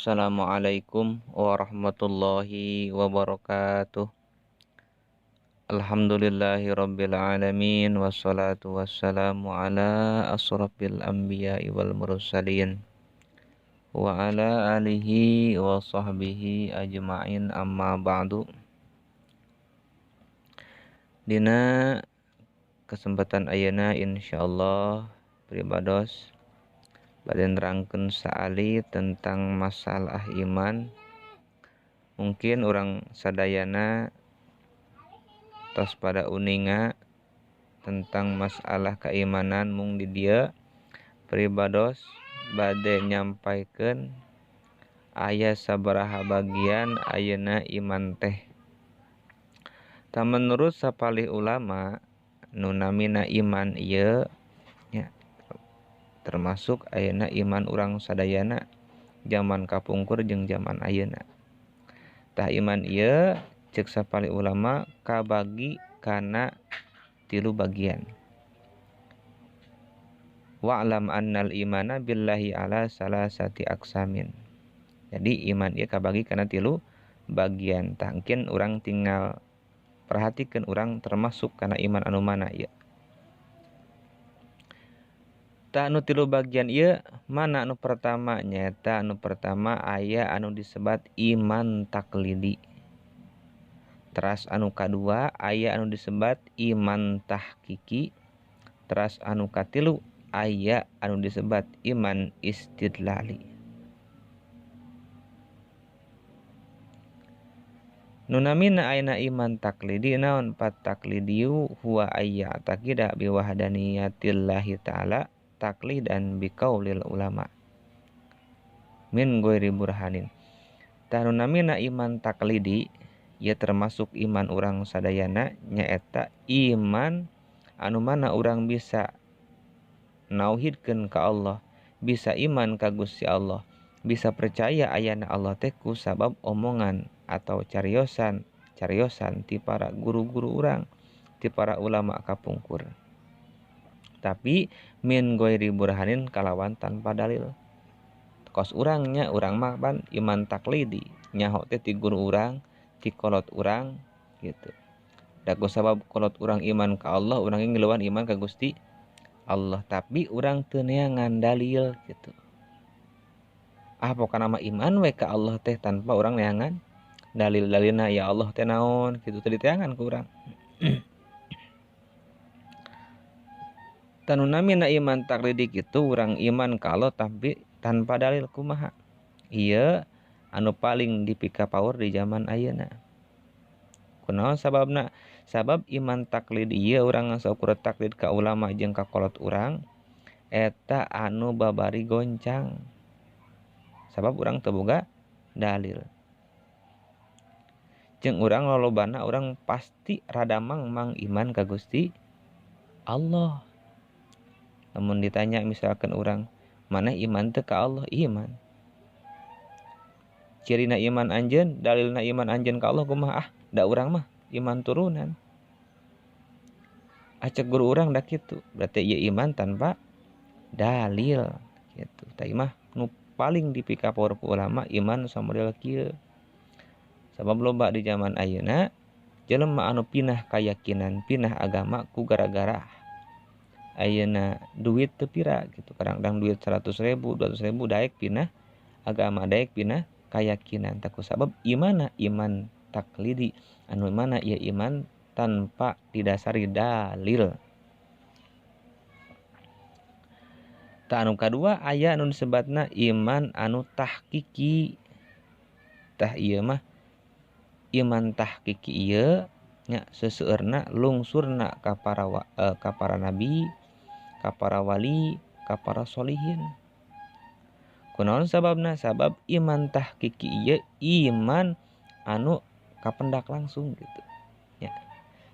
Assalamualaikum warahmatullahi wabarakatuh. Alhamdulillahi rabbil alamin, wassalatu wassalamu ala asrafil anbiya'i wal mursalin wa ala alihi wa sahbihi ajma'in, amma ba'du. Dina kesempatan ayeuna insyaallah pribados bade nerangkeun saali tentang masalah iman. Mungkin urang sadayana tos pada uninga tentang masalah keimanan, mung di dieu pribados bade nyampaikeun aya sabaraha bagian ayeuna iman teh. Tah, menurut sapalih ulama nu namina iman ieu nya termasuk ayeuna iman urang sadayana zaman kapungkur jeung zaman ayeuna. Tah, iman ieu cek sapalih ulama kabagi kana tilu bagian. Wa'lam annal imana billahi ala salasati aqsamin. Jadi iman ieu kabagi kana tilu bagian. Tah, engkin urang tinggal perhatikan urang termasuk kana iman anu mana ieu. Tah, anu tilu bagian ieu mana? Anu pertama nyaeta anu pertama aya anu disebat iman taklidi. Teras anu kadua aya anu disebat iman tahqiqi. Teras anu katilu aya anu disebat iman istidlali. Nu namina ayeuna iman taklidi naon? Pat taklidiyu huwa ayya taqida bi wahdaniyatillahi ta'ala taklidan biqaulil ulama min ghairi burhanin. Tah, nu namina iman taklidi ieu termasuk iman urang sadayana, nyaeta iman anu mana urang bisa nauhidkeun ka Allah, bisa iman ka Gusti Allah, bisa percaya ayana Allah teh ku sabab omongan atau cariosan cariosan ti para guru-guru urang, ti para ulama kapungkur. Tapi min ghairi burhanin, kalawan tanpa dalil. Kos urangnya, urang mah pan iman taklidi, nyaho teh ti guru urang, ti kolot urang gitu. Da ku sabab kolot urang iman ka Allah, urang ngiluan iman ka Gusti Allah, tapi urang teu neangan dalil gitu. Ah, pokona mah iman we ka Allah teh tanpa urang neangan dalil-dalilna, ya Allah teh naon gitu, teu diteangan ku urang. Tah, nu namina iman taklidi kitu, urang iman ka Allah tapi tanpa dalil kumaha. Ieu anu paling dipikapaur di zaman ayeuna. Kunaon sababna? Sabab iman taklid ieu urang saukur taklid ka ulama jeung ka kolot urang eta anu babari goncang. Sabab urang teu boga dalil. Jeung urang lolobana urang pasti rada mangmang iman ka Gusti Allah. Lamun ditanya misalkan urang, mana iman teu ka Allah? Iman. Cirina iman anjeun, dalilna iman anjeun ka Allah kumaha? Ah, da urang mah iman turunan. Acek guru urang da kitu. Berarti ieu iman tanpa dalil gitu. Tah, mah nu paling dipikapaur ku ulama iman samodel kieu. Sabab loba di zaman ayeuna jelema anu pinah kayakinan, pinah agama ku gara-gara ayeuna duit teu pira gitu. Kadang-kadang duit 100 ribu, 200 ribu daek pinah agama, daek pinah keyakinan. Tah, ku sabab imana iman taklidi anu mana ieu iman tanpa didasari dalil. Tah, anu kadua aya anu disebatna iman anu tahqiqi. Tah, ieu mah iman tahqiqi ieu nya seseueurna lungsurna ka para nabi, ka para wali, ka para solihin. Kunaon sababna? Sabab iman tahqiqi ieu iman anu kapendak langsung gitu nya.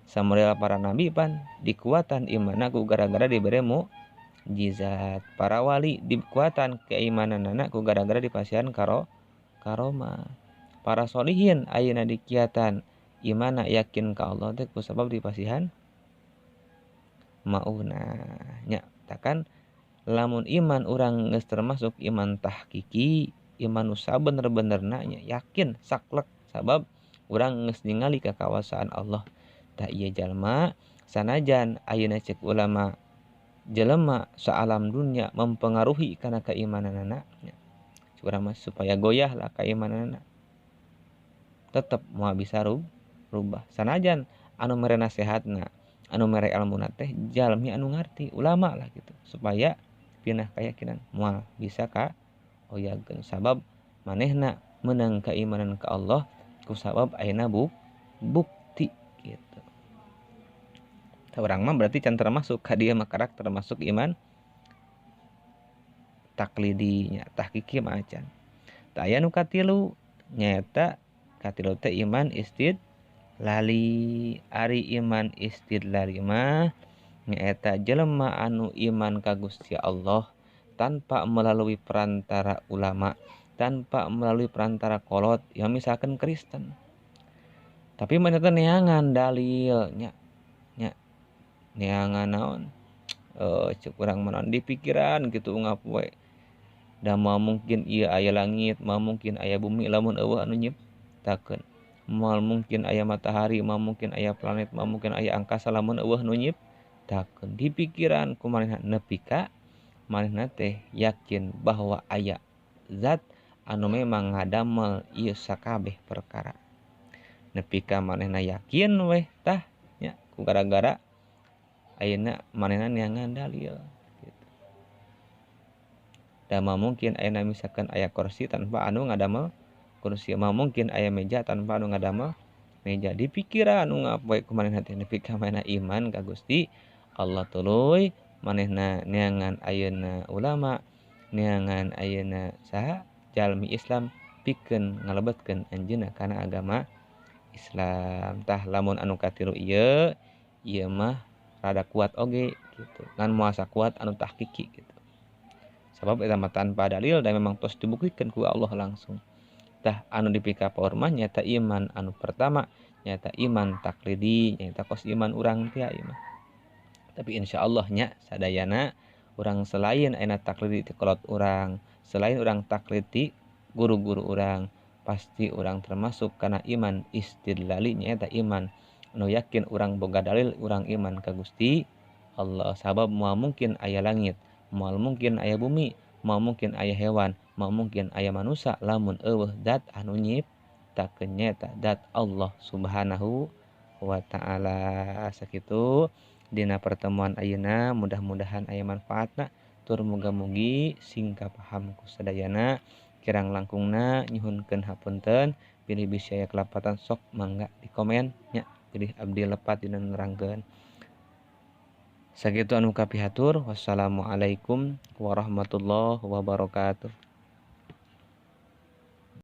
Samodel para nabi pan dikuatan imanna ku gara-gara dibere mukjizat. Para wali dikuatan keimananana ku gara-gara dipasihan karomah. Para solihin ayeuna dikiatan imana yakin ka Allah teh ku sabab dipasihan maunah nya. Takkan lamun iman urang geus termasuk iman tahqiqi. iman nu sabener-benerna nya yakin saklek sabab urang geus ningali kakawasaan Allah. Tah ieu jalma sanajan ayeuna cek ulama jelema saalam dunya mempengaruhi kana keimananana nya. Urang mah supaya goyah lah keimananana. Tetep moal bisa rubah. Sanajan anu mere nasehatna, anu mere ilmuna teh jalmi anu ngarti, ulama lah gitu, supaya pindah keyakinan moal bisa ka oyageun sabab manehna meunang keimanan ka Allah ku sabab ayeuna bukti gitu. Tah urang mah berarti can termasuk ka dieu mah karak termasuk iman taklidinya, tahqiqi mah acan. Tah aya nu katilu nyaeta katilu teh iman istidlali. Ari iman istidlali mah nyaeta jelema anu iman ka Gusti Allah tanpa melalui perantara ulama, tanpa melalui perantara kolot, ya misalkan Kristen. Tapi manehna teh neangan dalil nya, nya neangan naon? Cek urang mah naon di pikiran gitu ungap we. Da moal mungkin ieu aya langit, moal mungkin aya bumi lamun eueuh anu nyiptakeun. Moal mungkin aya matahari, moal mungkin aya planet, moal mungkin aya angkasa lamun eueuh nu nyiptakeun. Di pikiran ku manehna nepi ka manehna teh yakin bahwa aya zat anu memang ngadamel ieu sakabeh perkara. Nepi ka manehna yakin weh tah nya ku gara-gara ayeuna manehna neangan dalil gitu. Da moal mungkin ayeuna misalkan aya kursi tanpa anu ngadamel kursi, moal mungkin aya meja tanpa anu ngadamel meja. Di pikiran anu ngapoe ku manehna teh nepi ka manehna iman ka Gusti Allah tuluy manehna neangan ayeuna ulama, neangan ayeuna saha jalmi Islam pikeun ngalebetkeun anjeunna kana agama Islam. Tah lamun anu katilu ieu, ieu mah rada kuat oge gitu. Ngan moal sakuat anu tahqiqi gitu. Sabab eta mah tanpa dalil dan memang tos dibuktikan ku Allah langsung. Tah anu dipikapaur mah nyaeta iman anu pertama, nyaeta iman taklidi, nyaeta kos iman urang teh ieu mah. Tapi insyaallah nya sadayana urang selain ayeuna taklidi ti kolot urang, selain urang taklid ti guru-guru urang, pasti urang termasuk kana iman istidlali, nyaeta iman anu yakin urang boga dalil urang iman ka Gusti Allah. Sabab moal mungkin aya langit, moal mungkin aya bumi, moal mungkin aya hewan, moal mungkin aya manusia lamun eueuh zat anu nyiptakeun, nyaeta zat Allah Subhanahu wa taala. Sakitu dina pertemuan ayeuna, mudah-mudahan aya manfaatna, tur muga-mugi sing kapaham ku sadayana. Kirang langkungna nyuhunkeun hapunten, bilih bisi aya kelepatan sok mangga di komen nya, bilih abdi lepat dina nerangkeun. Sakitu anu kapihatur, wassalamualaikum warahmatullahi wabarakatuh.